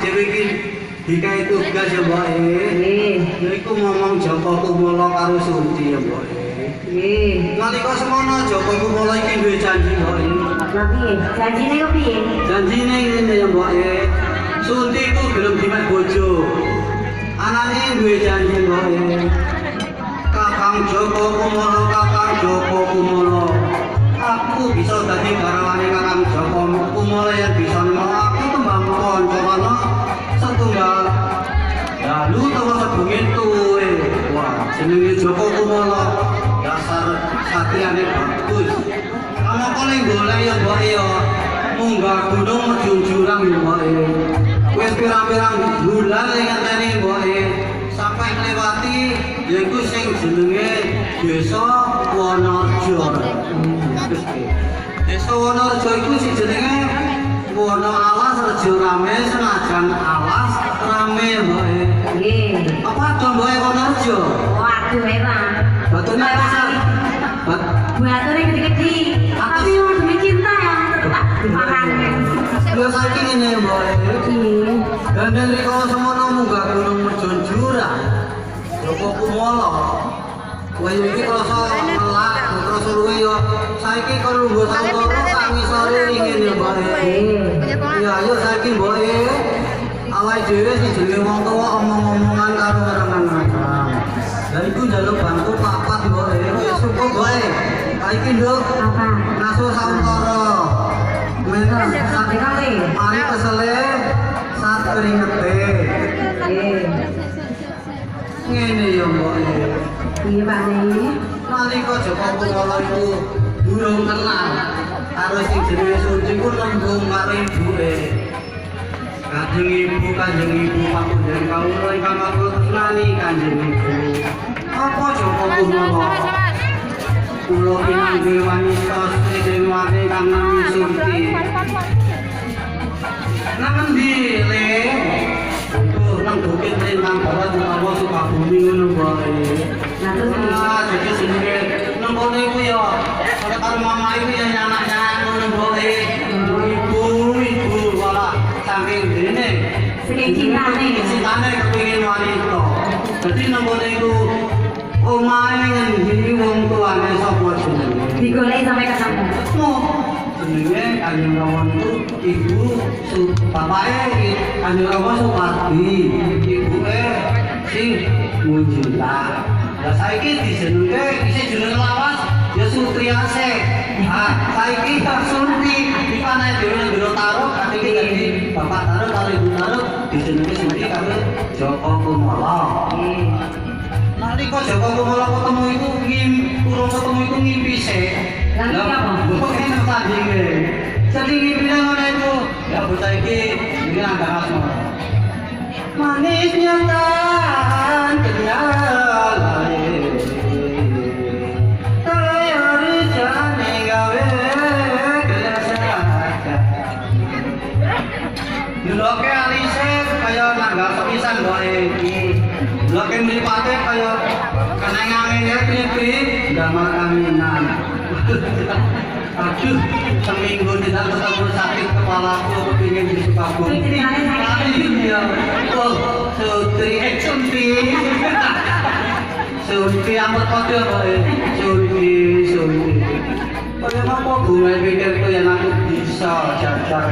dhewe iki dikai tugas ya, Mbok. Nggih. Yaiku ngomong Joko Kumolo karo Sunti ya, Mbok. Nggih. Nalika semono Joko Kumolo iki duwe janji, Mbok. Lah piye? Janjine ku piye? Janjine ngene ya, Mbok. Sunti iku gelem dimek bojo. Anane duwe janji, Mbok. Kakang Joko Kumolo, Kakang Joko Kumolo. Aku bisa dadi garwane Kakang Joko Kumolo yen bisa nemu aku tembang kanca ana setunggal dalu utawa sebengi tuwe. Wah, jenenge Joko Kumolo dasar satriane bagus. Kamangka ning golek ya, Mbok ya. Munggah gunung medhun jurang ya, Mbok. Wis pirang-pirang bulan ning ngenteni, Mbok. Sampai nglewati yaiku sing jenenge Desa Wonorejo. Desa Wonorejo iku sing jenenge Wono Alas Rejo Rame, senajan alas rame, Mbok. Nggih. Apa do, Mbok, Wonorejo? Waduh, ora. Batune apa? Bat Batune gede-gede. Tapi memang demi cinta ya tetap dimakan. Lho saiki ngene, Mbok. Nggih. Gandeng rikala semono munggah gunung medhun jurang. Joko Kumolo. Kowe iki krasa melak, krasa luwe ya. Saiki kon lungguh sauntara tak ngisore ngene, Mbok. Ya ayo saiki, Mbok. Awake dhewe sing jenenge wong tuwa omong-omongan karo rekan-rekan. Lah iku njaluk bantu papat, Mbok. Wis cukup, Mbok. Saiki, Nduk, Apa? Ngaso sauntara. Men Sampai mari kesele saat keringete. Nggih. Ngene ya, Mbok. Piye, Pak Ne? Nalika Joko Kumolo iku durung kenal karo sing jenenge Sunti ku nembung karo ibuke. Kanjeng Ibu, Kanjeng Ibu, papunden kawula ingkang kula tresnani Kanjeng Ibu. Apa, Joko Kumolo? Kula pinanggih wanita sri kang nami Sunti. Nang endi, Le? Tuh, nang bukit Lintang Barat utawa Sukabumi ngono, Mbok. Lah terus piye? Ah, jadi jenenge nang kono iku ya, ora karo mama iku ya nyanak-nyanak ngono, Mbok. Ibu, ibu, walah saking dene. Saking cintane. Cintane kepengin wanita. Dadi nang kono iku omahe ngendi, wong tuane sapa jenenge? Digoleki sampai ketemu. Ketemu. Jenenge Kanjeng Rama iku ibu su bapake Kanjeng Rama Supardi, ibuke sing Munjilah. Lah saiki dijenengke isih jeneng lawas ya Sutriase. Ah, saiki ya Sunti. Iku anake dhewe nang jero tarub, iki dadi bapak tarub karo ibu tarub dijenengke Sunti karo Joko Kumolo. Nggih. Nalika Joko Kumolo ketemu iku urung ketemu iku ngimpi sik. Lah, ngimpi apa? Mbok enak sandinge. Jadi ngimpine ngono iku. Ya bocah iki iki nandang asmara. Manisnya tan kenyal kaya rejane gawe kelasaka. Deloke alise kaya nanggal sepisan, Mbok. Deloke mripate kaya keneng angin ya piye damar anginan. Aduh, seminggu tidak ketemu sakit kepalaku, kepingin di Sukabumi. Ceritanya sakit. Iya. Oh, Sutri, eh Sunti. Sunti ampun kode apa Sunti, Sunti. Kaya apa bunga pikirku yang aku bisa jajar.